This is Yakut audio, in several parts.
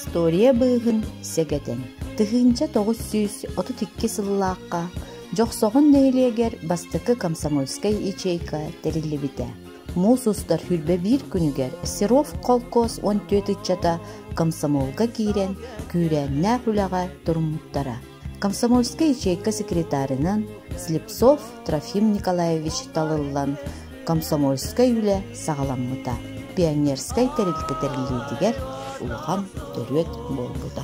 История быыһын сэгэтэн 1932 сыллаахха Дьохсоҕон нэһилиэгэр бастакы комсомольскай ячейка тэриллибитэ. Муус устар сүүрбэ биир күнүгэр Серов холкуос уон түөрт ыччата комсомолга киирэн күүрээннээх үлэҕэ туруммуттара. Комсомольскай ячейка секретарынан Слепцов Трофим Николаевич талыллан комсомольскай үлэ саҕаламмыта, пионерскай тэрилтэ тэриллиитигэр улахан төрүөт буолбута.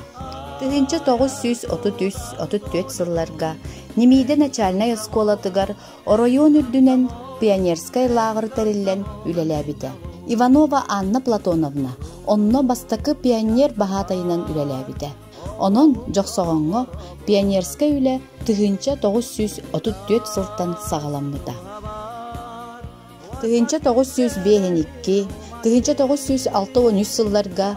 1933-34 сылларга Немида начальнай оскуолатыгар оройуон үрдүнэн пионерскай лааҕыр тэриллэн үлэлээбитэ. Иванова Анна Платоновна онно бастакы пионер баһаатайынан үлэлээбитэ. Онон Дьохсоҕоҥҥо пионерскай үлэ 1934 сылтан саҕаламмыта. 1952, 1963 сылларга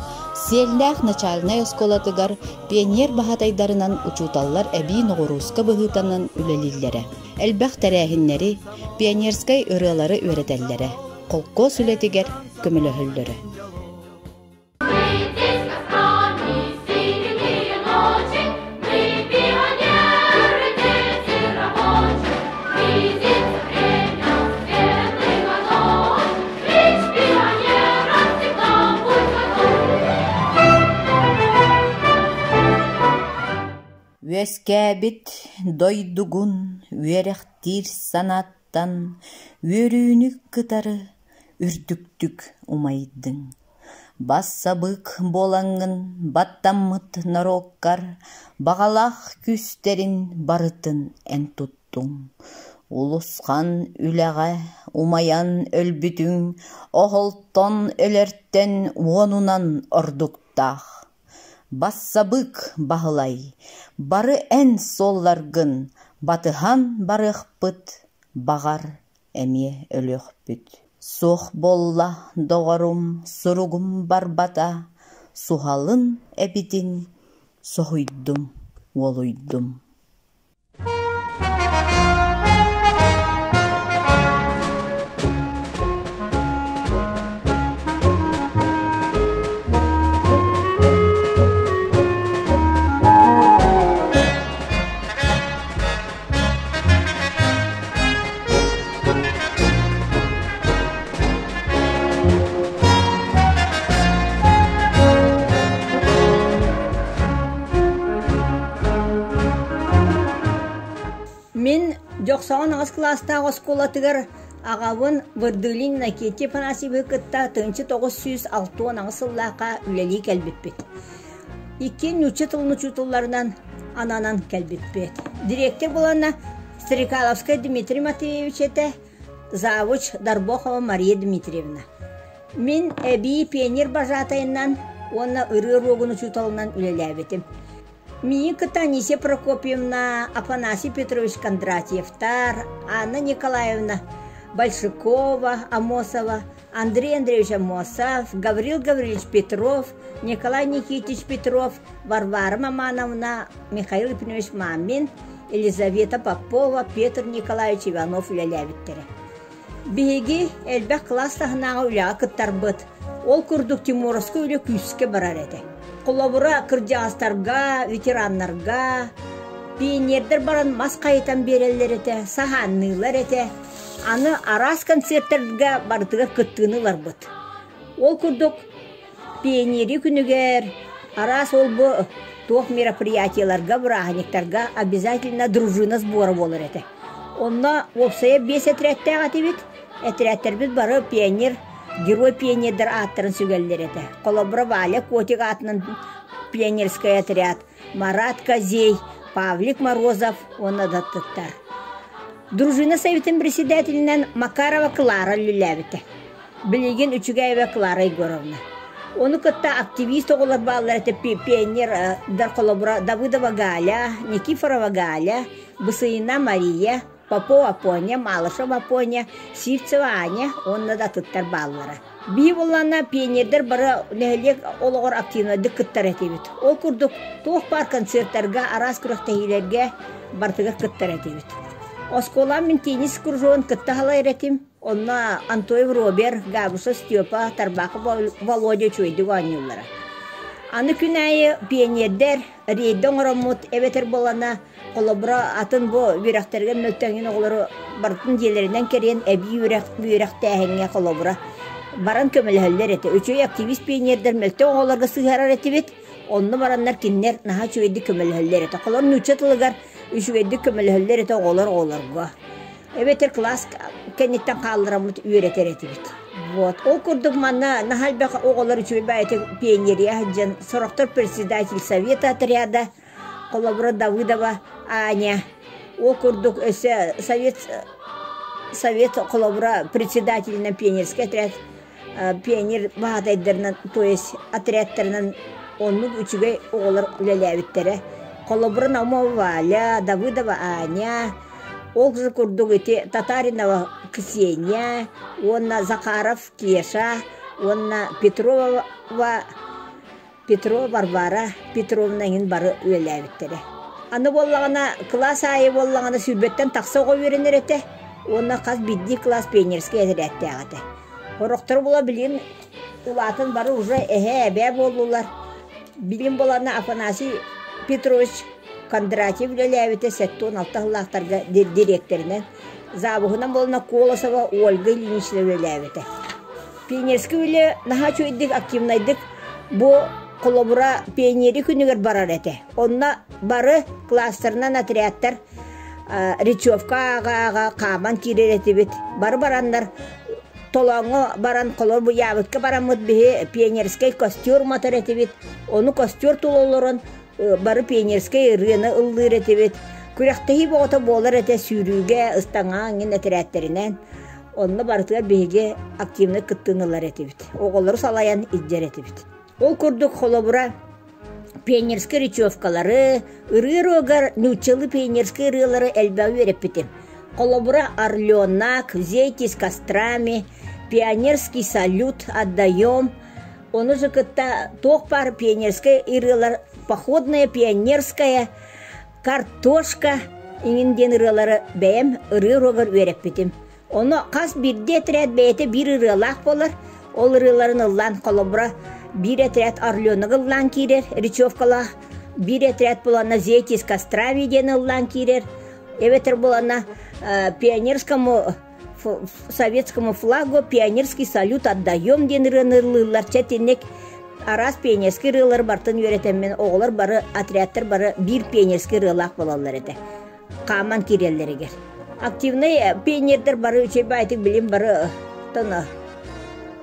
Сиэллээх начальнай оскуолатыгар пионер баһаатайдарынан учууталлар эбии ноҕурууска быһыытанан үлэлииллэрэ. Элбэх тэрээһиннэри, пионерскай ырыалары үөрэтэллэрэ, холкуос үлэтигэр көмөлөһөллөрө. Үөскээбит дойдугун үөрэхтиир санааттан үөрүүнү кытары үрдүктүк умайдыҥ. Бассабыык буолаҥҥын баттаммыт норуоккар баҕалаах күүстэрин барытын эн туттуҥ. Улусхан үлэҕэ умайан өлбүтүҥ оһолтон өлөртөн уонунан ордуктаах. Бассабыык Баһылай, бары эн суолларгын батыһан барыахпыт, баҕар, эмиэ өлүөхпүт. Суох буолла, доҕорум, суругум барбата, суһалын эбитин соһуйдум, уолуйдум. Мин Дьохсоҕон аҕыс кылаастаах оскуолатыгар аҕабын Вырдылин Иннокентий Афанасьевиһы кытта 1968 сыллаахха үлэлии кэлбиппит. Иккиэн нуучча тылын учууталларынан ананан кэлбиппит. Дириэктэр буоланна Стрекаловскай Дмитрий Матвеевич этэ, завуч Дарбохова Мария Дмитриевна. Мин эбии пионер бажаатайынан уонна ырыа уруогун учууталынан үлэлээбитим. Миигин кытта Анисия Прокопьевна, Афанасий Петрович Кондратьевтар, Анна Николаевна Большакова, Амосова, Андрей Андреевич Аммосов, Гаврил Гаврильевич Петров, Николай Никитич Петров, Варвара Мамановна, Михаил Ефимович Мамин, Елизавета Попова, Петр Николаевич Иванов үлэлээбиттэрэ. Биһиги элбэх кылаас таһынааҕы үлэҕэ кыттарбыт. Ол курдук Тимуровскай үлэ күүскэ барар этэ. Холобура, кырдьаҕастарга, ветераннарга, пионердар баран мас хайытан биэрэллэр этэ, саһаанныылар этэ. Аны араас концертарга барытыгар кыттыыны ыларбыт. Ол курдук пионерия күнүгэр араас ол-бу туох мероприятиеларга, бырааһынньыктарга обязательно дружина сбора буолар этэ. Онно уопсайа биэс этэрээттээх этибит. Этэрээттэрбит бары пионер, герой пионердар ааттарын сүгэллэр этэ. Холобура, Валя Котик аатынан пионерскай отряд, Марат Козей, Павлик Морозов уонна да аттыттар. Дружина советын председателинэн Макарова Клара үлэлээбитэ. Билигин Үчүгэйэбэ Клара Егоровна. Ону кытта активист оҕолор бааллар этэ пионердар холобура Давыдова Галя, Никифорова Галя, Бысыина Мария, Попова Поня, Малышева Поня, Сивцева Аня уонна да атыттар бааллара. Биһи буоллаҕына пионердар бары нэһилиэк олоҕор активнайдык кыттар этибит. Ол курдук туох баар концертарга, араас күрэхтэһиилэргэ барытыгар кыттар этибит. Оскуолам мин теннис кружогун кытта халайар этим. Онно Антоев Робер, Габышев Степа, Тарбахов Володя үчүгэйдик оонньууллара. Аны күн аайы пионердэр рейдэ оҥороммут эбэтэр буолана холобура атын бу үөрэхтэригэр мөлтөөҥҥүн оҕолору барытын дьиэлэринэн кэриэн эбии үөрэх үөрэхтээһиҥҥэ холобура баран көмөлөһөллөр этэ. Үчүгэй активист пионердар мөлтөх оҕолорго сыһыарар этибит. Онно бараннар кинилэр наһаа үчүгэйдик көмөлөһөллөр этэ. Холор нуучча тылыгар үчүгэйдик көмөлөһөллөр этэ оҕолор оҕолорго. Эбэтэр кылаас кэнниттэн хааллараммыт үөрэтэр этибит. Вот. Ол курдук манна наһаа элбэх оҕолор үчүгэй баайытык пионерия сылдьан, сорохтор председатель совета отряда, холобура Давыдова Аня, ол курдук өссө совет совет холобура председателинэн пионерский отряд пионер баһаатайдарынан, то есть отрядтарынан оннук үчүгэй оҕолор үлэлээбиттэрэ. Холобура Наумова Валя, Давыдова Аня, ол курдук ити Татаринова Ксения уонна Захаров Кеша уонна Петрова Петрова Варвара Петровна иһин бары үлэлээбиттэрэ. Аны буоллаҕына, кылаас аайы буоллаҕына сүүрбэттэн тахса оҕо үөрэнэр этэ уонна хас биирдии кылаас пионерскай этэрээттээх этэ. Сорохторо була билигин улаатан бары уже эһээ, эбээ буоллулар. Билигин буолана Афанасий Петрович Кондратьев үлэлээбитэ 76 сыллаахтарга дириэктэринэн, завуһунан буолана Колосова Ольга Ильинична үлэлээбитэ. Пионерскай үлэ наһаа үчүгэйдик, активнайдык бу холобура пионерия күнүгэр барар этэ. Онно бары кластерынан отрядтар речевка ааҕа-ааҕа хааман киирэр этибит. Бары бараннар толооҥҥо баран холобур Яабытка бараммыт биһи пионерскай костер уматар этибит. Ону костер тула олорон бары пионерскай ырыаны ыллыыр этибит. Күрэхтэһии бөҕөтө буолар этэ сүүрүүгэ, ыстаҥаҕа эҥин этэрээттэринэн. Онно барытыгар биһиги активнай кыттыыны ылар этибит. Оҕолору салайан илдьэр этибит. Ол курдук холобура пионерскай речевкалары, ырыа уруогар нууччалыы пионерскай ырыалары элбэҕи үөрэппитим. Холобура «Орленок», «Зейтесь кострами», «Пионерский салют отдаем», ону же кытта туох баар пионерскай ырыалар «Походная пионерская», «Картошка» иҥин диэн ырыалары бэйэм ырыа уруогар үөрэппитим. Ону хас биирдии этэрээт бэйэтэ биир ырыалаах буолар. Ол ырыаларын ыллаан, холобура, биир этэрээт Орленок ыллаан киирэр, речевкалаах, биир этэрээт буоланна «Зети из костра» диэн ыллаан киирэр, эбэтэр буоланна пионерскому советскому флагу пионерский салют отдаем диэн ырыаны ыллыыллар. Чэ итинник араас пионерскай ырыалары барытын үөрэтэммин, оҕолор бары, отрядтар бары биир пионерскай ырыалаах буолаллар этэ. Хааман киирэллэригэр. Активнай пионердар бары үчүгэй билим бары тоно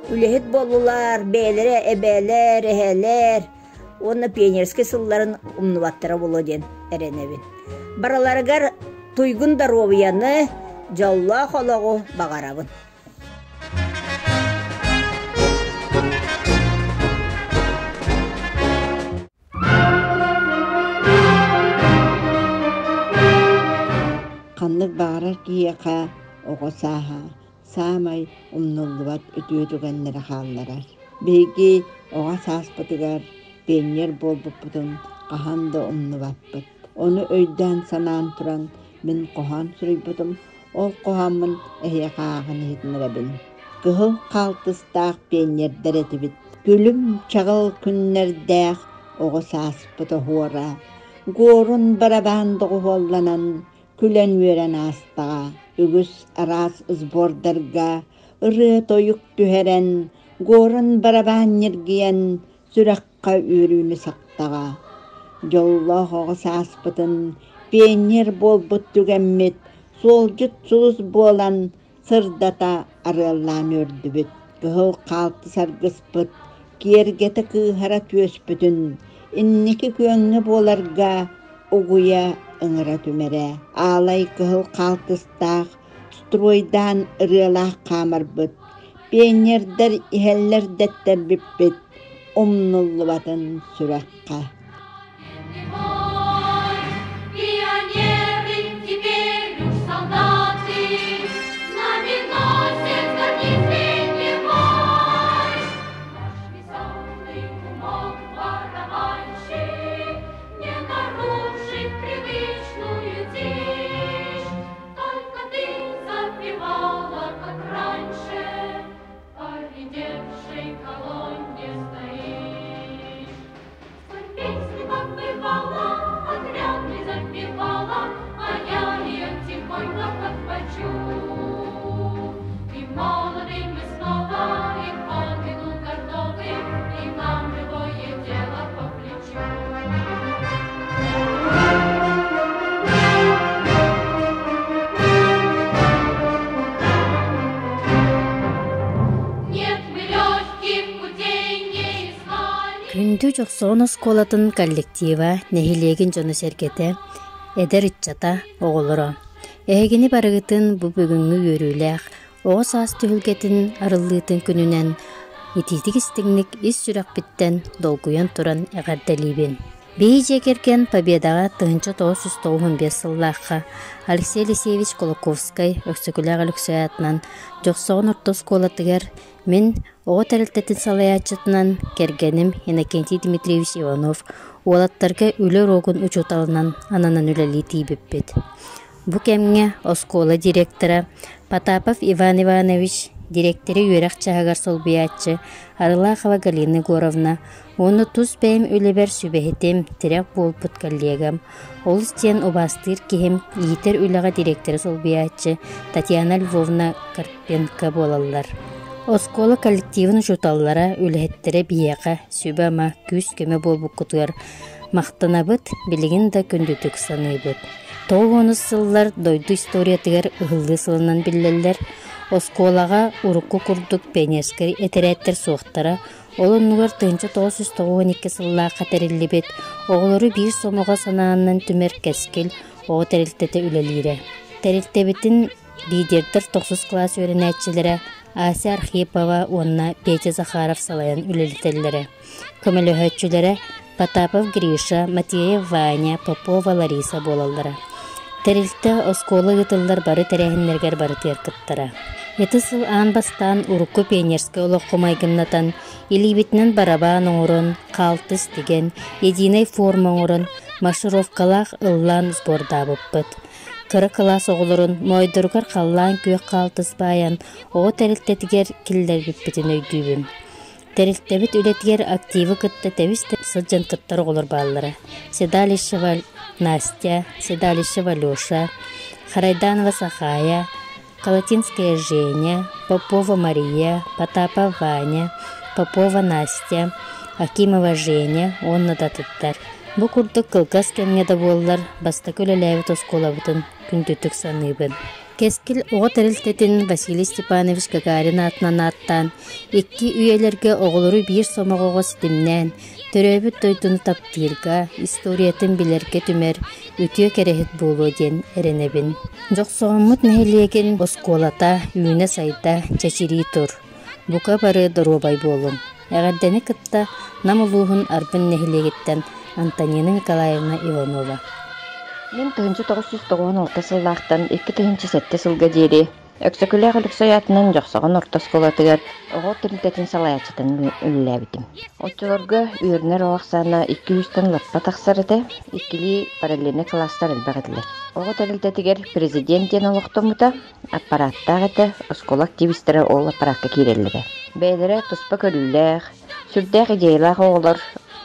үлэһит буоллулар, бэйэлэрэ эбээлэр, эһээлэр уонна пионерскай сылларын умнубаттара буолуо диэн эрэнэбин. Барыларыгар туйгун доруобуйаны, дьоллоох олоҕу баҕарабын. Ханнык баҕарар киһиэхэ оҕо сааһа саамай умнуллубат үтүө түгэннэрэ хаалларар. Биһиги оҕо сааспытыгар пионер буолбуппутун хаһан да умнубаппыт. Ону өйдөөн-санаан туран мин хоһоон суруйбутум, ол хоһооммун эһиэхэ ааҕан иһитиннэрэбин. Кыһыл хаалтыстаах пионердар этибит. Күлүм чаҕыл күннэрдээх оҕо сааспыт оһуора, Гуорун барабаан доҕуһуолланан күлэн-үөрэн аастаҕа. Үгүс араас сбордарга ырыа-тойук түһэрэн, Гуорун барабаан ньиргийэн сүрэххэ үөрүүнү сахтаҕа. Дьоллоох оҕо сааспытын пионер буолбут түгэммит суолдьут сулус буолан сырдата арыаллаан үөрдүбүт. Кыһыл хаалты саргыспыт, киэргэтэ кыыһара түөспүтүн, инники күөҥҥэ буоларга угуйа ыҥыра түмэрэ. Аалай кыһыл хаалтыстаах, стройдаан ырыалаах хаамарбыт, пионердар иһэллэр дэттэрбиппит, умнуллубатын сүрэххэ. Пионеры теперь уж солдаты, знаменосец гордец Наш веселый кумок барабанщик не нарушит привычную тишь. Только ты запевала, как раньше, по редевшей колонне стоишь. Күндү Дьохсоҕон оскуолатын коллектива, нэһилиэгин дьоно-сэргэтэ, эдэр ыччата, оҕолоро! Эһигини барыгытын бу бүгүҥҥү үөрүүлээх оҕо саас түһүлгэтин арыллыытын күнүнэн итиитик-истиҥник ис сүрэхпиттэн долгуйан туран эҕэрдэлиибин! Биһи дьиэ кэргэн Победаҕа 1995 сыллаахха Алексей Алексеевич Кулаковскай Өксөкүлээх Өлөксөй аатынан Дьохсоҕон орто оскуолатыгар мин оҕо тэрилтэтин салайааччытынан кэргэним Иннокентий Дмитриевич Иванов уолаттарга үлэ уруогун учууталынан ананан үлэлии тиийбиппит. Бу кэмҥэ оскуола директора Потапов Иван Иванович, дириэктэри үөрэх чаһыгар солбуйааччы Арылахова Галина Егоровна уонна тус бэйэм үлэбэр сүбэһитим, тирэх буолбут коллегам, олус диэн убаастыыр киһим, иитэр үлэҕэ дириэктэри солбуйааччы Татьяна Львовна Карпенко буолаллар. Оскуола коллективын учууталлара, үлэһиттэрэ биһиэхэ сүбэ-ама, күүс-көмө буолбуккутугар махтанабыт, билигин да күндүтүк саныыбыт. Тоҕус сыллар дойду историятыгар ыһыллыы сылынан биллэллэр. Оскуолаҕа урукку курдук пионерскай этэрээттэр суохтара, ол оннугар 1992 сыллаахха тэриллибит оҕолору биир сомоҕо санаанан түмэр Кэскил оҕо тэрилтэтэ үлэлиирэ. Тэрилтэбитин лидердэр тохсус кылаас үөрэнээччилэрэ Ася Архипова уонна Петя Захаров салайан үлэлэтэллэрэ. Көмөлөһөөччүлэрэ Потапов Гриша, Матвеев Ваня, Попова Лариса буолаллара. Тэрилтэ оскуола ыытыллар бары тэрээһиннэригэр барытыгар кыттара. Ити сыл аан бастаан урукку пионерскай олоххо майгыннатан, илиибитинэн барабаан оҥорон, хаалтыс тигэн, единэй форма оҥорон, маршировкалаах ыллаан сбордаабыппыт. Кыра кылаас оҕолорун моойдоругар халлаан күөх хаалтыс баайан, оҕо тэрилтэтигэр киллэрбиппитин өйдүүбүн. Тэрилтэбит үлэтигэр активы кытта тэбис сылдьан кыттар оҕолор бааллара: Седалищева Настя, Седалищева Леша, Харайданова Сахая, Колотинская Женя, Попова Мария, Потапов Ваня, Попова Настя, Акимова Женя уонна да атыттар. Бу курдук кылгас кэмҥэ да буоллар, бастакы үлэлээбит оскуолабытын күндүтүк саныыбын. Кэскил оҕо тэрилтэтин Василий Степанович Гагарин аатынан ааттаан, икки үйэлэргэ оҕолору биир сомоҕоҕо ситимнээн, төрөөбүт дойдуну таптыырга, историятын билэргэ түмэр үтүө кэрэһит буолуо диэн эрэнэбин. Дьохсоҕоммут нэһилиэгин оскуолата үүнэ-сайда, чэчирии тур. Бука бары доруобай буолуҥ. Эҕэрдэни кытта Нам улууһун Арбын нэһилиэгиттэн Антонина Николаевна Иванова. Мин 1996 сыллаахтан 2007 сылга диэри Өксөкүлээх Өлөксөй аатынан Дьохсоҕон орто оскуолатыгар оҕо тэрилтэтин салайааччытын үлэлээбитим. Оччолорго үөрэнэр оҕо ахсаана икки үстэн лаппа тахсар этэ, иккилии параллельнай кылаастар элбэх этилэр. Оҕо тэрилтэтигэр президент диэн олохтоммута, аппарааттаах этэ, оскуола активистара ол аппараакка киирэллэрэ. Бэйэлэрэ туспа көрүүлээх, сүрдээх идеялаах оҕолор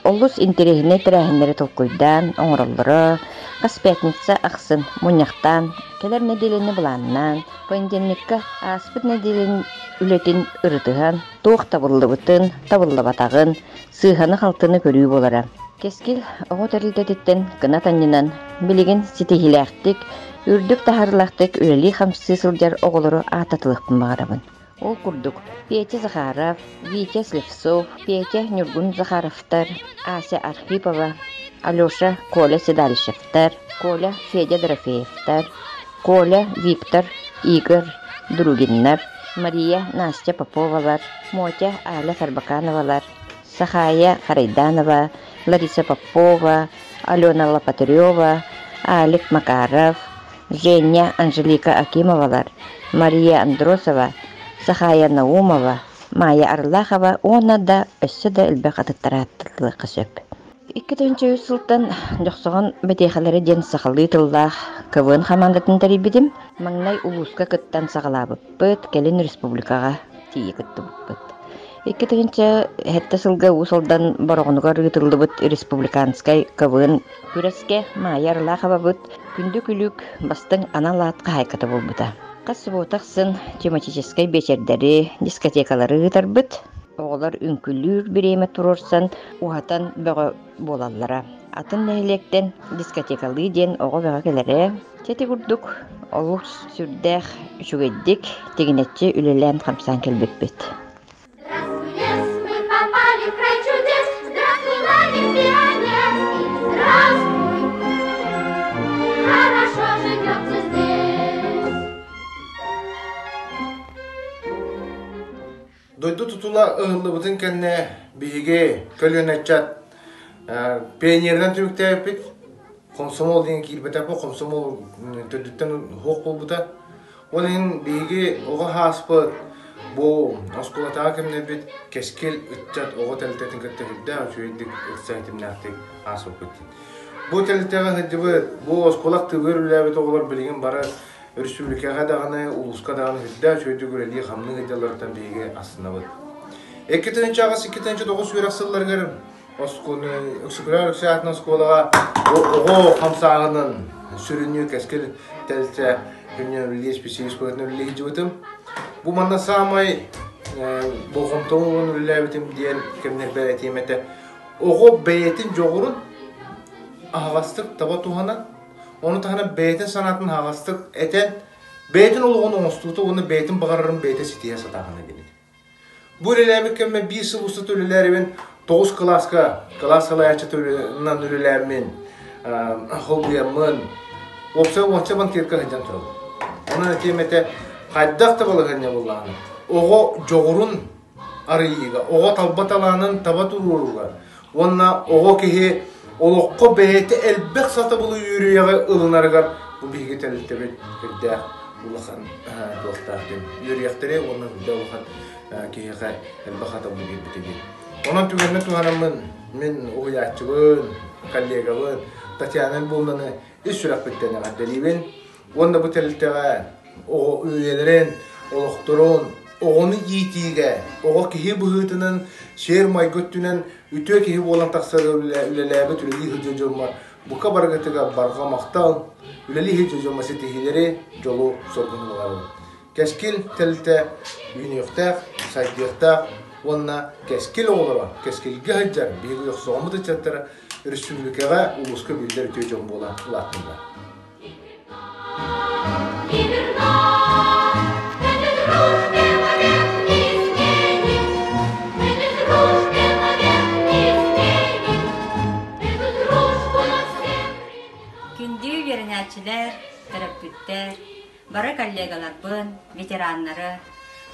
олус интэриэһинэй тэрээһиннэри толкуйдаан оҥороллоро, хас пятница ахсын мунньахтаан, кэлэр нэдиэлэни былааннаан, понедельникка ааспыт нэдиэлэни үлэтин ырытыһан, туох табыллыбытын, табыллыбатаҕын, сыыһаны-халтыны көрүү буолара. Кэскил оҕо тэрилтэтиттэн кынат анньынан, билигин ситиһиилээхтик, үрдүк таһаарыылаахтык үлэлии-хамсыы сылдьар оҕолору ааттатылыахпын баҕарабын. Ол курдук, Петя Захаров, Витя Слепцов, Петя Ньургун Захаровтар, Ася Архипова, Алеша Коля Седалищевтар, Коля Федя Дорофеевтар, Коля Виктор Игорь Другиннар, Мария Настя Поповалар, Мотя Аля Карбакановалар, Сахая Харайданова, Лариса Попова, Алена Лопатырева, Алик Макаров, Женя Анжелика Акимовалар, Мария Андросова, Сахая Наумова, Майя Арлахова уонна да өссө да элбэх атыттар ааттатылыахха сөп. Икки тыһыынча үс сылтан Дьохсоҕон бэтиэхэлэрэ диэн сахалыы тыллаах КВН хамаандатын тэрийбитим. Маҥнай улууска кыттан саҕалаабыппыт, кэлин республикаҕа тиийэ кыттыбыппыт. Икки тыһыынча сэттэ сылга Уус Алдан Бороҕонугар ыытыллыбыт республиканскай КВН күрэскэ Майя Арылаховабыт Күндү күлүк бастыҥ анал аат хаһаайката буолбута. Хас субуота ахсын тематическай биэчэрдэри, дискотекалары ыытарбыт. Оҕолор үҥкүүлүүр бириэмэ туруорсан, уһатан бөҕө буолаллара. Атын нэһилиэктэн дискотекалыы диэн оҕо бөҕө кэлэрэ. Чэ ити курдук олус сүрдээх үчүгэйдик тигинэччи үлэлээн-хамсаан кэлбиппит. Здравствуй, лес, мы попали в край чудес. Здравствуй, тутула ыһыллыбытын кэннэ биһиги көлүөнэ ыччат пионерынан түмүктээбиппит. Комсомол диэн киирбэтэхпит, комсомол төрдүттэн суох буолбута. Ол иһин биһиги оҕо сааспыт бу оскуолатааҕы кэмнэрбит кэскил ыччат оҕо тэрилтэтин кытта сүрдээх үчүгэйдик ыкса ситимнээхтик ааспыппыт. Бу тэрилтэҕэ сылдьыбыт, бу оскуола актыыбыгар үлэлээбит оҕолор билигин бары өрөспүүбүлүкэҕэ даҕаны, улууска даҕаны сүрдээх үчүгэйдик үлэлии-хамныы сылдьалларыттан биһиги астынабыт. 2008 2009 үөрэх сылларыгар Өксөкүлээх Өлөксөй аатынан оскуолаҕа оҕо хамсааһынын сүрүннүүр кэскил тэрилтэ күннүн үлэлии специалист быһыытынан үлэлии сылдьыбытым. Бу манна саамай болҕомтону ылан үлэлээбитим диэн кэмнэрбэр этиэм этэ. Оҕо бэйэтин дьоҕурун аһаҕастык таба туһанан, ону таһынан бэйэтин санаатын аһаҕастык этэн, бэйэтин олоҕун оҥостуута уонна бэйэтин баҕарарын бэйэтэ ситиһэ сатааһына диэн. Бу үлэлээбит кэммэр биир сыл устата үлэлээрибин тоҕус кылааска кылаас салайааччытынан үлэлээммин, холбуйаммын, уопсай уонча банкетка сылдьан турабын. Онон этиэм этэ, хайдах да балаһыанньа буоллаҕына, оҕо дьоҕурун арыйыыга, оҕо талба талаанын таба туруорууга уонна оҕо киһи олоххо бэйэтэ элбэх сатабылы үөрүйэҕи ылынарыгар бу биһиги тэрилтэбит үрдээх улахан туохтаах диэн үөрүйэхтэри уонна үрдээх улахан киһиэхэ элбэх сатабылы биэрбитэ диэн. Онон түгэннэ туһанаммын мин уһуйааччыбын, коллегабын Татьяна Львовнаны ис сүрэхпиттэн эҕэрдэлиибин уонна бу тэрилтэҕэ оҕо үйэлэрин, олохторун, оҕону иитиигэ, оҕо киһи быһыытынан, сиэр-майгы өттүнэн үтүө киһи буолан тахсарга үлэлээбит үлэлии сылдьар дьоммор бука барыгытыгар барҕа махтал, үлэлии сылдьар дьоммор ситиһиилэри, дьолу соргуну баҕарабын. Кэскил тэрилтэ үүнүөхтээх, сайдыахтаах уонна кэскил оҕолоро, кэскилгэ сылдьар биһиги охсоҕоммут ыччаттара өрөспүүбүлүкэҕэ, улууска биллэр үтүө дьон буола улааттыннар. Күндү үөрэнээччилэр, төрөппүттэр, бары коллегаларбын, ветераннары,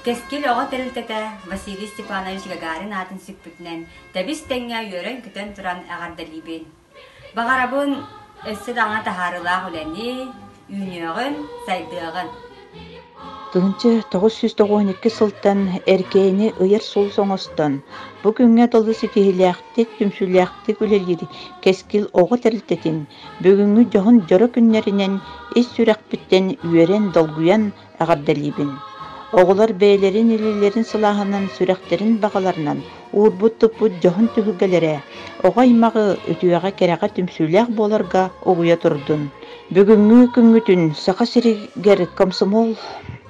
Кэскил оҕо тэрилтэтэ Василий Степанович Гагарин аатын сүкпүтүнэн тэбис-тэҥҥэ үөрэн-көтөн туран эҕэрдэлиибин. Баҕарабын өссө даҕаны таһаарыылаах үлэни, үүнүөҕүн, сайдыаҕын. 1992 сылтан Эркээни ыйар сулус оҥостон, бу күҥҥэ дылы ситиһиилээхтик, түмсүүлээхтик үлэлиир Кэскил оҕо тэрилтэтин бүгүҥҥү дьоһун дьоро күннэринэн ис сүрэхпиттэн үөрэн, долгуйан эҕэрдэлиибин. Оҕолор бэйэлэрин илиилэрин сылааһынан, сүрэхтэрин баҕаларынан уурбут-туппут дьоһун түһүлгэлэрэ оҕо аймаҕы үтүөҕэ-кэрэҕэ түмсүүлээх буоларга угуйа турдун. Бүгүҥҥү күҥҥүтүн Саха сиригэр комсомол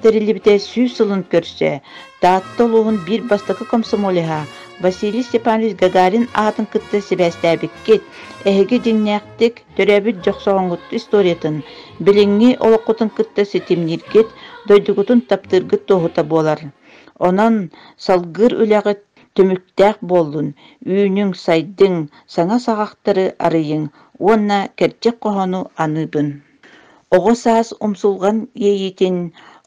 тэриллибитэ 100 сылын көрсө Таатта улууһун биир бастакы комсомолеһа Василий Степанович Гагарин аатын кытта сибээстээбиккит, эһиги дьиҥнээхтик төрөөбүт Дьохсоҕоҥҥут историятын, билиҥҥи олоххутун кытта ситимнииргит, дойдугутун таптыыргыт туоһута буолар. Онон салгыыр үлэҕит түмүктээх буоллун, үүнүҥ, сайдыҥ, саҥа саҕахтары арыйыҥ уонна кэрчик хоһоону аныыбын. Оҕо саас умсулҕан иэйиитин,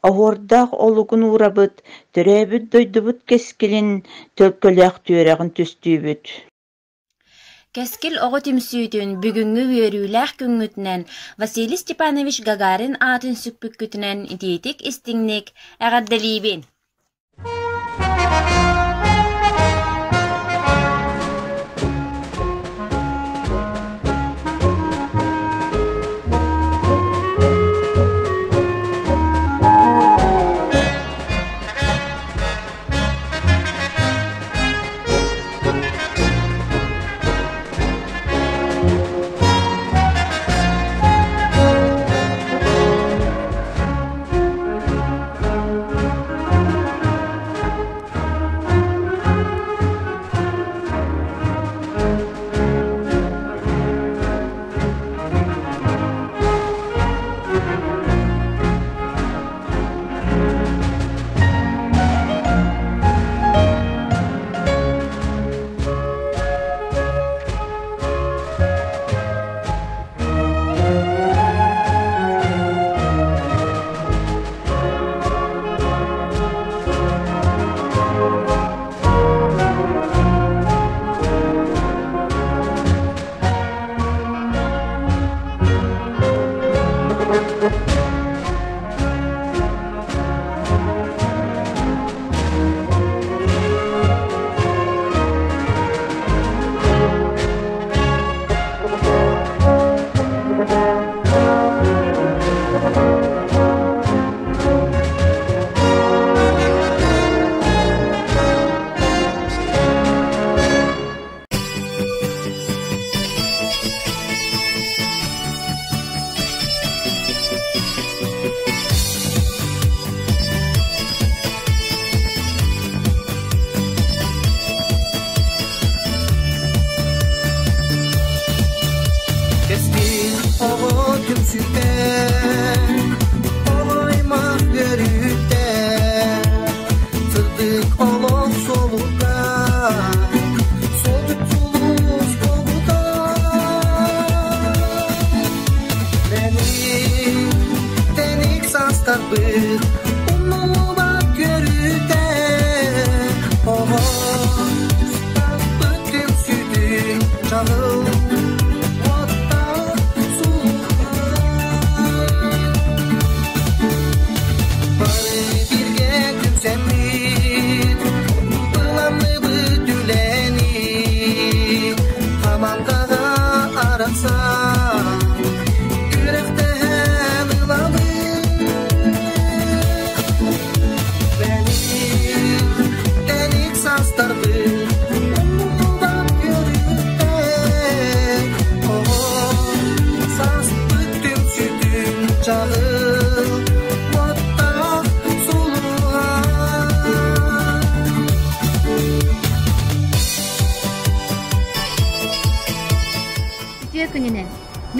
оһуордаах олугун уурабыт, төрөөбүт дойдубут кэскилин төлкөлөөх түөрэҕин түстүүбүт. Кэскил оҕо түмсүүтүн бүгүҥҥү үөрүүлээх күҥҥүтүнэн Василий Степанович Гагарин аатын сүкпүккүтүнэн итиитик-истиҥник эҕэрдэлиибин!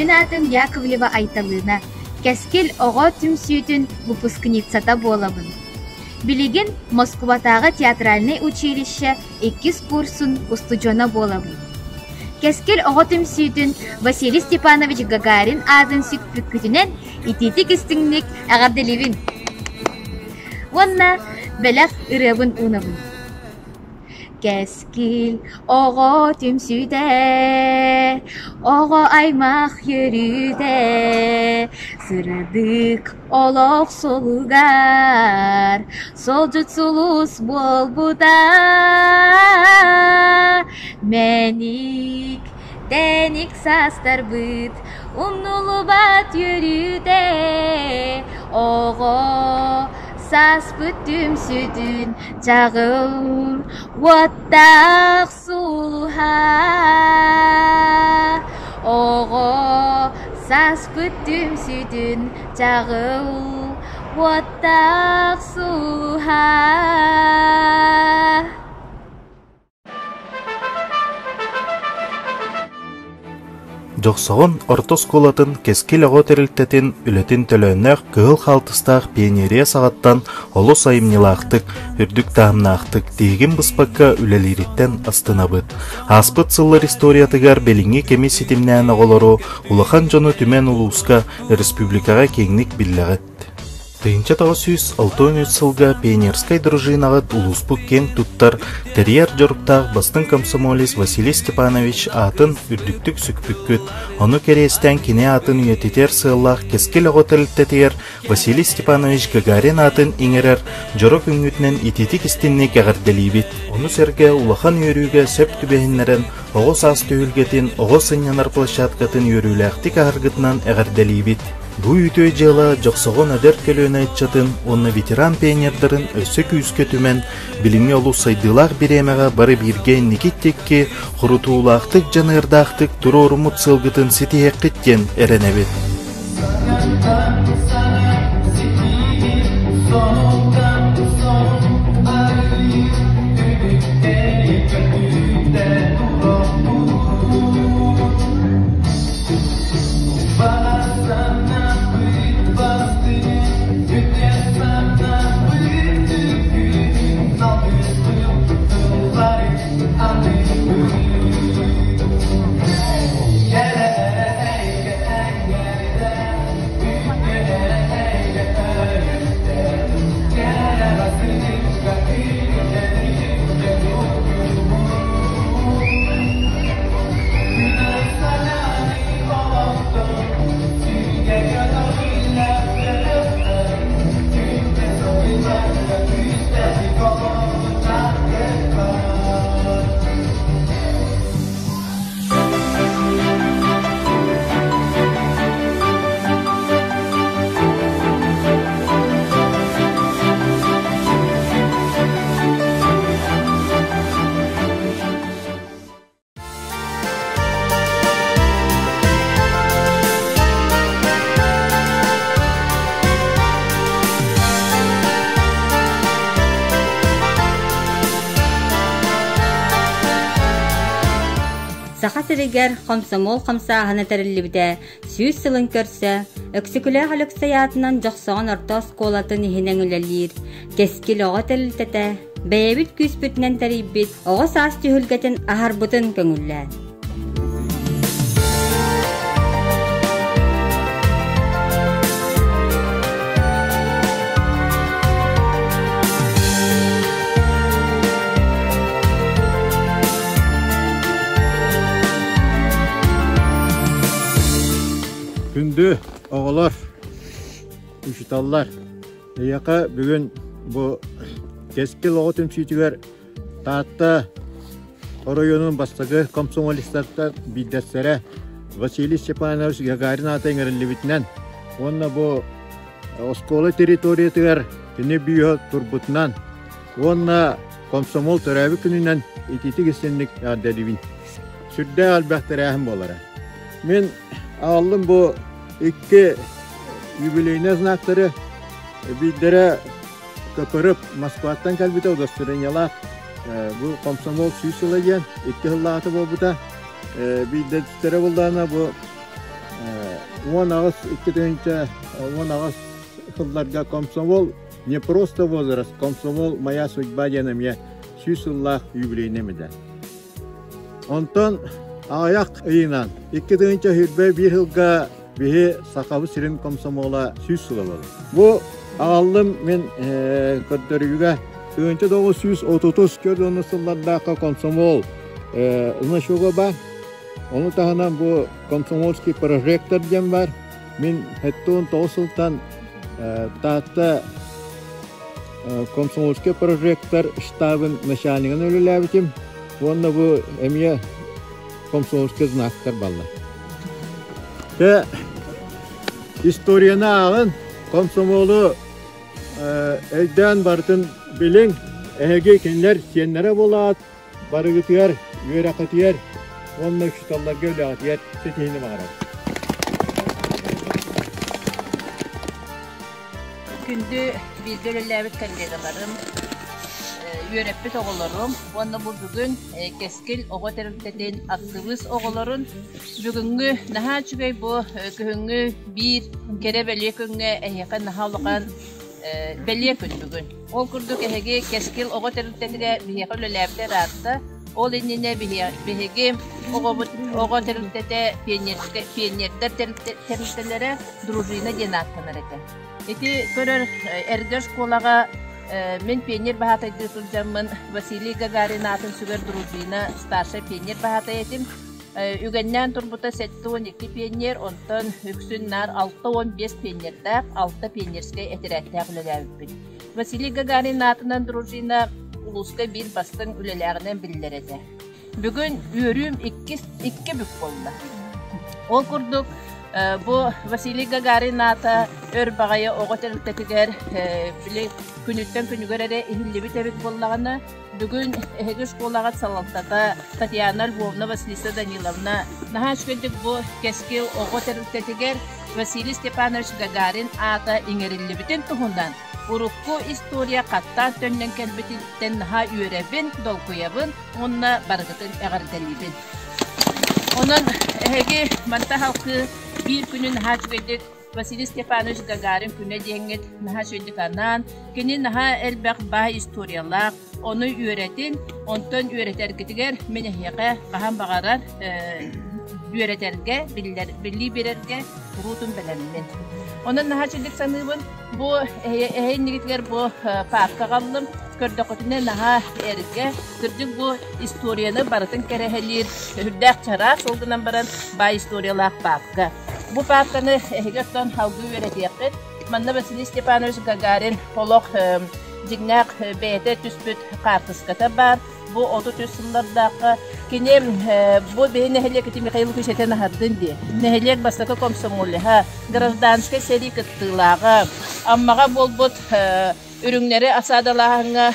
Мин аатым Яковлева Айталыына. Кэскил оҕо түмсүүтүн выпускницата буолабын. Билигин Москубатааҕы театральнай училище иккис курсун устудьуона буолабын. Кэскил оҕо түмсүүтүн Василий Степанович Гагарин аатын сүкпүккүтүнэн итиитик истиҥник эҕэрдэлиибин! Уонна бэлэх ырыабын уунабын. Кэскил оҕо түмсүүтэ, оҕо аймах үөрүүтэ, сырдык олох суолугар суолдьут сулус буолбута. Мэник, тэник саастарбыт умнуллубат үөрүүтэ, оҕо сааспыт түмсүүтүн чаҕыл уоттаах сулуһа. Оҕо сааспыт түмсүүтүн чаҕыл уоттаах сулуһа. Дьохсоҕон орто оскуолатын Кэскил оҕо тэрилтэтин үлэтин төлөөннөөх кыһыл хаалтыстаах пионерия саҕаттан олус айымньылаахтык, үрдүк таһымнаахтык тиһигин быспакка үлэлиириттэн астынабыт. Ааспыт сыллар историятыгар билиҥҥи кэми ситимнээн оҕолору, улахан дьону түмэн улууска, республикаҕа киэҥник биллэҕит. 1963 сылга пионерскай дружинаҕыт улууспут киэҥ туттар, тэрийэр дьоруктаах бастыҥ комсомолец Василий Степанович аатын үрдүктүк сүкпүккүт, ону кэриэстээн кини аатын үйэтитэр сыаллаах Кэскил оҕо тэрилтэтигэр Василий Степанович Гагарин аатын иҥэрэр дьоро күҥҥүтүнэн итиитик истинник эҕэрдэлиибит. Ону сэргэ улахан үөрүүгэ сөп түбэһиннэрэн оҕо саас түһүлгэтин, оҕо сынньанар площадкатын үөрүүлээхтик аһаргытынан эҕэрдэлиибит. Бу үтүө дьыала Дьохсоҕон эдэр көлүөнэ ыччатын уонна ветеран пионердарын өссө күүскэ түмэн, билиҥҥи олус сайдыылаах бириэмэҕэ бары бииргэ инники диэки хорутуулаахтык, дьаныардаахтык туруоруммут сыалгытын ситиһиэххит диэн эрэнэбит. Саха сиригэр хомсомуол хамсааһына тэриллибитэ 100 сылын көрсө Өксөкүлээх Өлөксөй аатынан Дьохсоҕон орто оскуолатын иһинэн үлэлиир Кэскил оҕо тэрилтэтэ бэйэбит күүспүтүнэн тэрийбит оҕо саас түһүлгэтин аһарбытын көҥүллээн. Күндү оҕолор, учуталлар, Эйиэхэ бүгүн бу Кэскил оҕо түмсүүтүгэр Таатта оройуонун бастакы комсомолистартан биирдэстэрэ Василий Степанович Гагарин аата иҥэриллибитинэн уонна бу оскуола территориятыгар кини бүүһэ турбутунан уонна комсомол төрөөбүт күнүнэн итиитик истинник эҕэрдэлиибин. Сүрдээх элбэх тэрээһин буолара. Мин аҕаллым бу икки юбилейнай знактары биирдэрэ КПРФ Москваттан кэлбитэ удостоверениелаах бу комсомол 100 сыла диэн икки сыллааҕыта буолбута. Биирдэстэрэ булдаана бу 18 2018 сылларга комсомол не просто возраст, комсомол моя судьба диэн эмиэ 100 сыллаах юбилейный эмитэ. Онтон аҕыйах ыйынан 2021 сылга биһи Сахабыт сирин комсомола 100 сыла буолар. Бу аҕаллым мин көрдөрүүгэ 1933 уонна сыллардаахха комсомол значога бар. Ону таһынан бу комсомольский прожектор диэн бар. Мин 79 сылтан Таатта комсомольский прожектор штабын начальнигын үлэлээбитим. Уонна бу эмиэ комсомольский знактар баллар. Те историяны ааҕын, комсомолу өйдөөн барытын билиҥ, эһиги кинилэр сиэннэрэ буолаат, барыгытыгар, үөрэххитигэр уонна учууталларга үлэҕитигэр ситиһиини баҕарабын. Күндү бииргэ үлэлээбит коллегаларым, үөрэппит оҕолорум уонна бу бүгүн Кэскил оҕо тэрилтэтин актыбыыс оҕолорун бүгүҥҥү наһаа үчүгэй бу күһүҥҥү биир кэрэ бэлиэ күҥҥэ эһиэхэ наһаа улахан бэлиэ күн бүгүн. Ол курдук эһиги Кэскил оҕо тэрилтэтигэр биһиэхэ үлэлээбитэ ыраатта. Ол иннинэ биһиги оҕобут оҕо тэрилтэтэ пионердар тэрилтэлэрэ дружина диэн ааттанар этэ. Ити көрөр эргэ школаҕа мин пионер баһаатайдыы сылдьаммын Василий Гагарин аатын сүгэр дружина старшай пионер баһаатай этим. Үгэннээн турбута 72 пионер, онтон үксүн наар 65 пионердаах, 6 пионерскай этэрээттээх үлэлээбиппит. Василий Гагарин аатынан дружина улууска биир бастыҥ үлэлээҕинэн биллэр этэ. Бүгүн үөрүүм иккис икки бүк буолла. Ол курдук бу Василий Гагарин аата өр баҕайы оҕо тэрилтэтигэр били күнүттэн күнүгэр эрэ иһиллибит эбит буоллаҕына, бүгүн эһиги школаҕыт салалтата Татьяна Львовна, Василиса Даниловна наһаа үчүгэйдик бу Кэскил оҕо тэрилтэтигэр Василий Степанович Гагарин аата иҥэриллибитин туһунан урукку история хаттаан төннөн кэлбититтэн наһаа үөрэбин, долгуйабын уонна барыгытын эҕэрдэлиибин. Онон эһиги манта халкы биир күнү наһаа үчүгэйдик Василий Степанович Гагарин күнэ диэҥҥит наһаа үчүгэйдик анаан, кини наһаа элбэх баай историялаах, ону үөрэтин, онтон үөрэтэргитигэр мин эһиэхэ хаһан баҕарар үөрэтэргэ, биллэр, билии биэрэргэ куруутун бэлэммин. Онон наһаа үчүгэйдик саныыбын, бу эһэ иннигитигэр бу паапка аҕаллым, көрдөххүтүнэ наһаа эргэ, кырдьык бу историяны барытын кэрэһэлиир үрдээх чараас, ол гынан баран баай историялаах паапка. Бу паапканы эһиги оттон салгыы үөрэтиэххит. Манна Василий Степанович Гагарин олох дьиҥнээх бэйэтэ түспүт хаартыската баар. Бу 33 сыллардаахха кини бу биһи нэһилиэк Михаил Лукич этэн аһардын дии. Нэһилиэк бастакы комсомолеһа, гражданскай сэрии кыттыылааҕа, Аммаҕа буолбут үрүҥнэри осадалааһыҥҥа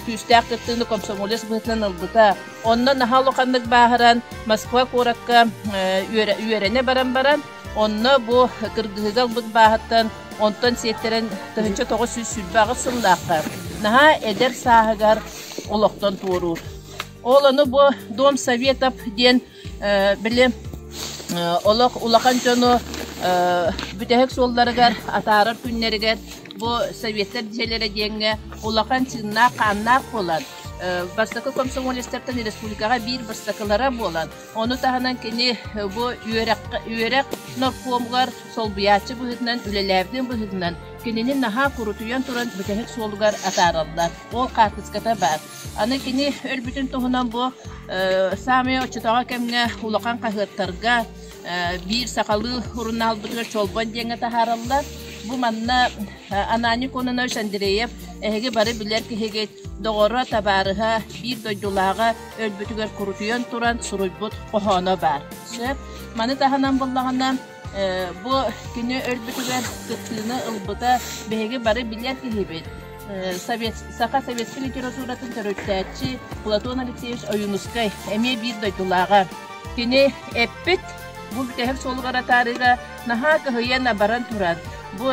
күүстээх кыттыыны комсомолец быһыытынан ылбыта. Онно наһаа улаханнык бааһыран Москва куоракка үөрэнэ баран баран, онно бу кыргыһыыга ылбыт бааһыттан онтон сиэттэрэн 1928 сыллаахха наһаа эдэр сааһыгар олохтон туоруур. Ол ону бу Дом Советов диэн били олох улахан дьону бүтэһик суолларыгар атаарар күннэригэр бу Советтар дьиэлэрэ диэҥҥэ улахан чыыннаах-хааннаах буолан бастакы комсомолецтартан республикаҕа биир бастакылара буолан ону таһынан кини бу үөрэх үөрэх наркомугар солбуйааччы быһыытынан үлэлээбитин быһыытынан кинини наһаа курутуйан туран бүтэһик суолугар атаараллар. Ол хаартыската баар. Аны кини өлбүтүн туһунан бу саамай оччотооҕу кэмҥэ улахан хаһыаттарга биир сахалыы сурунаалбытыгар Чолбон диэҥҥэ таһаараллар. Бу манна Ананий Кононович Андреев эһиги бары билэр киһигит доҕоро, табаарыһа, биир дойдулааҕа өлбүтүгэр курутуйан туран суруйбут хоһооно баар. Сөп. Маны таһынан буллаҕына бу кини өлбүтүгэр кыттыыны ылбыта биһиги бары билэр киһибит. Совет, саха советскай литературатын төрүттээччи Платон Алексеевич Ойуунускай эмиэ биир дойдулааҕа. Кини эппит бу бүтэһик суолугар атаарыыга наһаа кыһыйан абаран туран бу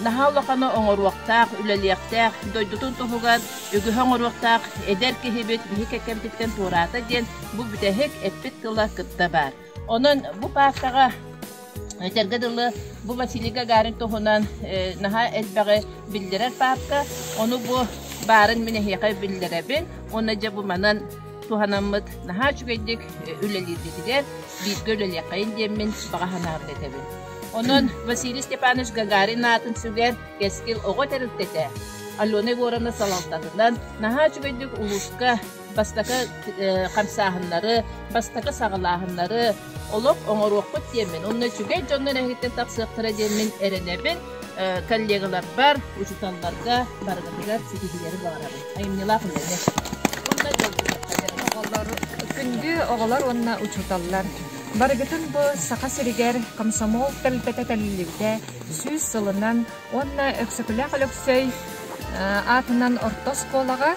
наһаа улаханы оҥоруохтаах, үлэлиэхтээх, дойдутун туһугар үгүһү оҥоруохтаах эдэр киһибит биһи кэккэбититтэн туораата диэн бу бүтэһик эппит тыла кытта баар. Онон бу паапкаҕа. Этэргэ дылы, бу Василий Гагарин туһунан наһаа элбэҕи биллэрэр паапка, ону бу баарын мин эһиэхэ биллэрэбин уонна дьэ бу манан туһанаммыт наһаа үчүгэйдик үлэлииргитигэр бииргэ үлэлиэххэйин диэммин баҕа санаабын этэбин. Онон Василий Степанович Гагарин аатын сүгэр Кэскил оҕо тэрилтэтэ Алена Егоровна салалтатынан наһаа үчүгэйдик улууска бастакы хамсааһыннары, бастакы саҕалааһыннары олох оҥоруохпут диэммин, уонна үчүгэй дьоннор эһигиттэн тахсыахтара диэммин эрэнэбин. Коллегаларбар, учууталларга барыгытыгар ситиһиилэри баҕарабын. Айымньылаах үлэни. Уонна Оҕолор, күндү оҕолор уонна учууталлар, барыгытын бу Саха сиригэр комсомол тэрилтэтэ тэриллибитэ 100 сылынан уонна Өксөкүлээх Өлөксөй аатынан орто оскуолаҕа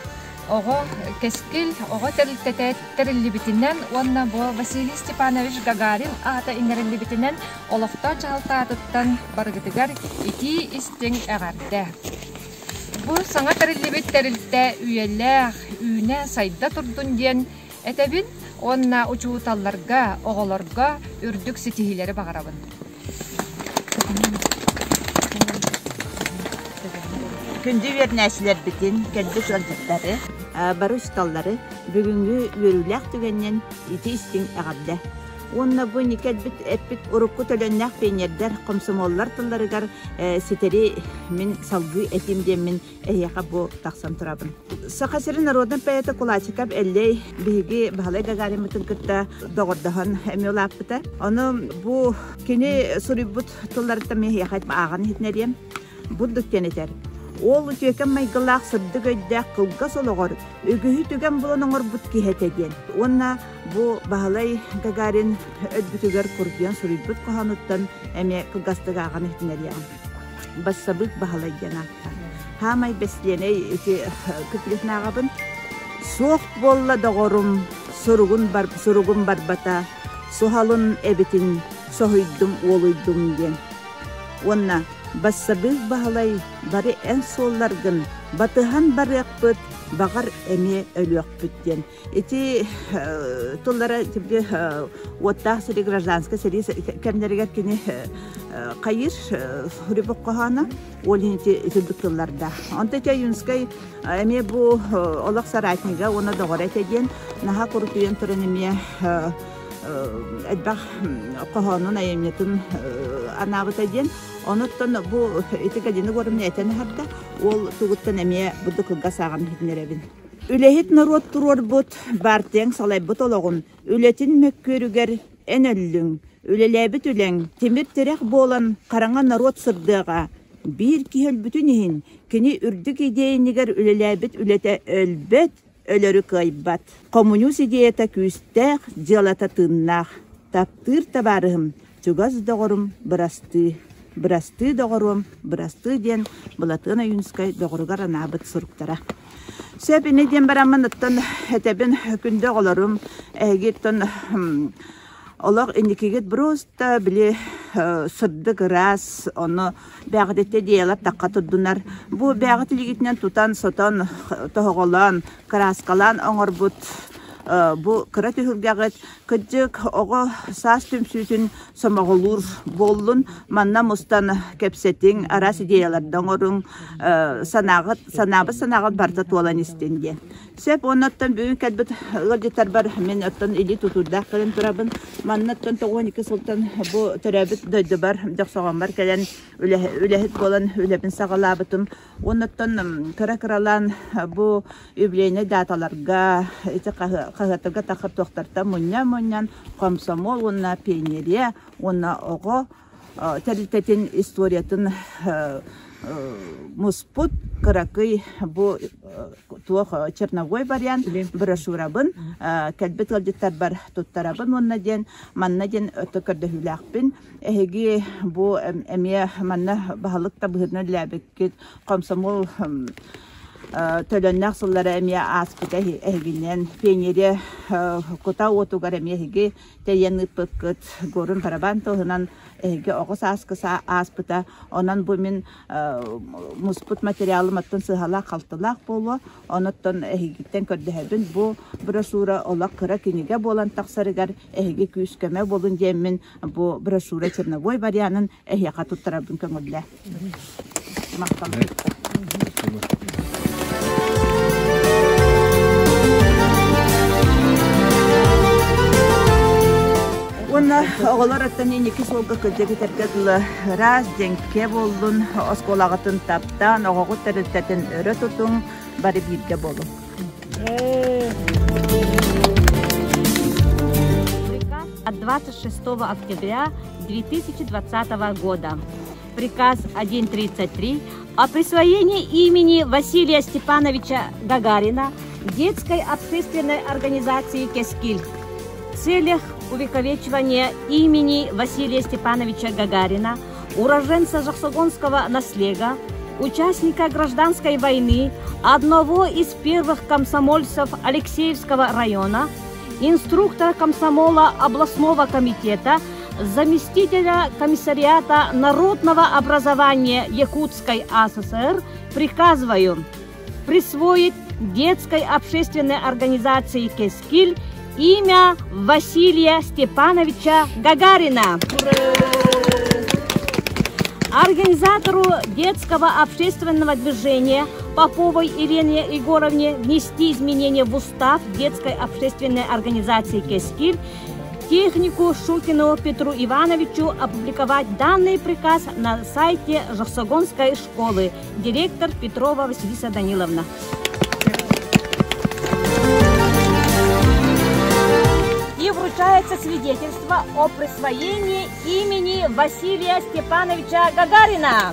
оҕо Кэскил оҕо тэрилтэтэ тэриллибитинэн уонна бу Василий Степанович Гагарин аата иҥэриллибитинэн олохтоох дьаһалта аатыттан барыгытыгар итии-истиҥ эҕэрдэ! Бу саҥа тэриллибит тэрилтэ үйэлээх, үүнэ-сайда турдун диэн этэбин уонна учууталларга, оҕолорго үрдүк ситиһиилэри баҕарабын. Күндү үөрэнээччилэрбитин, кэлбит ыалдьыттары, бары учууталлары бүгүҥҥү үөрүүлээх түгэнинэн ити истиҥ эҕэрдэ. Уонна бу кэлбит эппит урукку төлөннөөх пионердар, комсомоллар тылларыгар ситэри мин салгыы этим диэммин эһиэхэ бу тахсан турабын. Саха сирин народнай поэта Кулачиков Эллэй биһиги Баһылай Гагариммытын кытта доҕордоһон эмиэ улааппыта. Ону бу кини суруйбут тылларыттан мин эһиэхэ ааҕан иһитинэриэм. Бурдук диэн этэр. Уол үтүөкэн майгылаах сырдык өйдөөх кылгас олоҕор үгүһү түгэн булан оҥорбут киһи этэ диэн. Уонна бу Баһылай Гагарин өлбүтүгэр курдуйан суруйбут хоһоонуттан эмиэ кылгастык ааҕан иһитинэриэҕим. Бассабыык Баһылай диэн ааттаах. Хаамай бэстиэнэй ити куплетын ааҕабын. Суох буолла доҕорум, суругун, бар, суругум барбата, суһалын эбитин соһуйдум уолуйдум диэн. Уонна Бассабыык Баһылай бары эн суолларгын батыһан барыахпыт, баҕар эмиэ өлүөхпүт диэн. Ити тыллара тибди уоттаах сэрии гражданскай сэрии кэмнэригэр кини хайыр Хурибок хоһооно ол иһин ити итирдик тыллардаах. Онто ити Ойуунскай эмиэ бу олох соратнига уонна доҕоро этэ диэн наһаа курутуйан туран эмиэ элбэх хоһоонун айымньытын анаабыта диэн. Онуттан бу ити Галина Егоровна этэн аһарда, ол тугуттан эмиэ бурдук кылгас ааҕан иһитинэрэбин. Үлэһит норуот туруорбут, баартыйаҥ салайбыт олоҕун, үлэтин мөккүөрүгэр эн өллүҥ. Үлэлээбит үлэҥ тимир тирэх буолан хараҥа норуот сырдыаҕа. Биир киһи өлбүтүн иһин, кини үрдүк идиэйинигэр үлэлээбит үлэтэ өлбөт, өлөрү кыайбат. Хомуньуус идеята күүстээх, дьыалата тыыннаах. Таптыыр табаарыһым, чугас доҕорум бырастыы. Бырастыы доҕоруом, бырастыы диэн Былатыан Ойуунускай доҕоругар анаабыт суруктара. Сөп ини диэн бараммын оттон этэбин күндү оҕолорум эһиги оттон олох инникигит просто били сырдык ыраас ону бэҕититтэ идеялар тахха турдунар бу бэҕит илигитинэн тутан сотон тоһоҕолоон кырааскалаан оҥорбут бу кыра түһүлгэҕит кырдьык оҕо саас түмсүүтүн сомоҕолуур буоллун манна мустан кэпсэтиҥ араас идеяларда оҥоруҥ санааҕыт санаабыт санааҕыт барыта туолан истин диэн сөп уонна оттон бүгүн кэлбит ыалдьыттарбар мин оттон илии тутуурдаах кэлэн турабын манна оттон 92 сылтан бу төрөөбүт дойдубар Дьохсоҕоммор кэлэн үлэһит буолан үлэбин саҕалаабытым уонна оттон кыра-кыралаан бу юбилейнай даталарга ити хаһыаттарга тахар туохтартан мунньан-мунньан комсомол уонна пионерия уонна оҕо тэрилтэтин историятын муспут кыракый бу туох черновой вариант брошюрабын кэлбит ыалдьыттарбар туттарабын уонна диэн манна диэн өтө көрдөһүүлээхпин эһиги бу эмиэ манна баһылык да быһыытынан үлэлээбиккит комсомол. төлөннөөх сыллара эмиэ ааспыта эһигинэн. Пионерия кута уотугар эмиэ эһиги тэйэн ыыппыккыт. Горун барабан тылынан эһиги оҕо сааскы ааспыта. Онон бу мин муспут материалым оттон сыһалаах-халтылаах буолуо. Оноттон эһигиттэн көрдөһөбүн бу брошюра олох кыра кинигэ буолан тахсарыгар эһиги күүс-көмө буолун диэммин бу брошюра черновой варианын эһиэхэ туттарарбын көҥүллээ. Махтал. Уонна оҕолор оттон инники суолга кырдьык этэргэ дылы ыраас дьэҥкэ буоллун, оскуолаҕытын таптаан, оҕоҕут тэрилтэтин өрө тутуҥ, бары бииргэ буолуҥ. Приказ от 26 октября 2020 года. Приказ 1.33 о присвоении имени Василия Степановича Гагарина детской общественной организации «Кескиль» в целях увековечивания имени Василия Степановича Гагарина, уроженца Жаксогонского наслега, участника гражданской войны, одного из первых комсомольцев Алексеевского района, инструктора комсомола областного комитета, заместителя комиссариата народного образования Якутской АССР приказываю присвоить детской общественной организации «Кескиль» имя Василия Степановича Гагарина. Организатору детского общественного движения Поповой Елене Егоровне внести изменения в устав детской общественной организации «Кескиль», технику Шукину Петру Ивановичу опубликовать данный приказ на сайте Жаксогонской школы. Директор Петрова Василиса Даниловна. И вручается свидетельство о присвоении имени Василия Степановича Гагарина.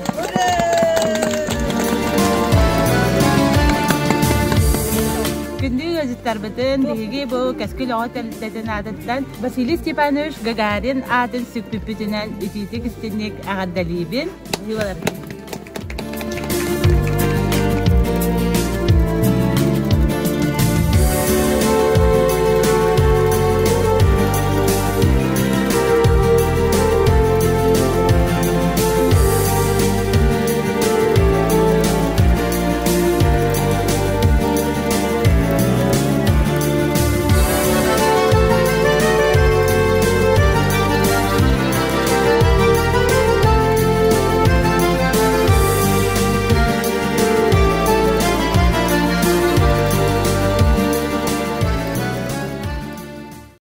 Күндү ыалдьыттарбытын биһиги бу Кэскил оҕо тэрилтэтин аатыттан Василий Степанович Гагарин аатын сүкпүппүтүнэн итиитик истинник эҕэрдэлиибин.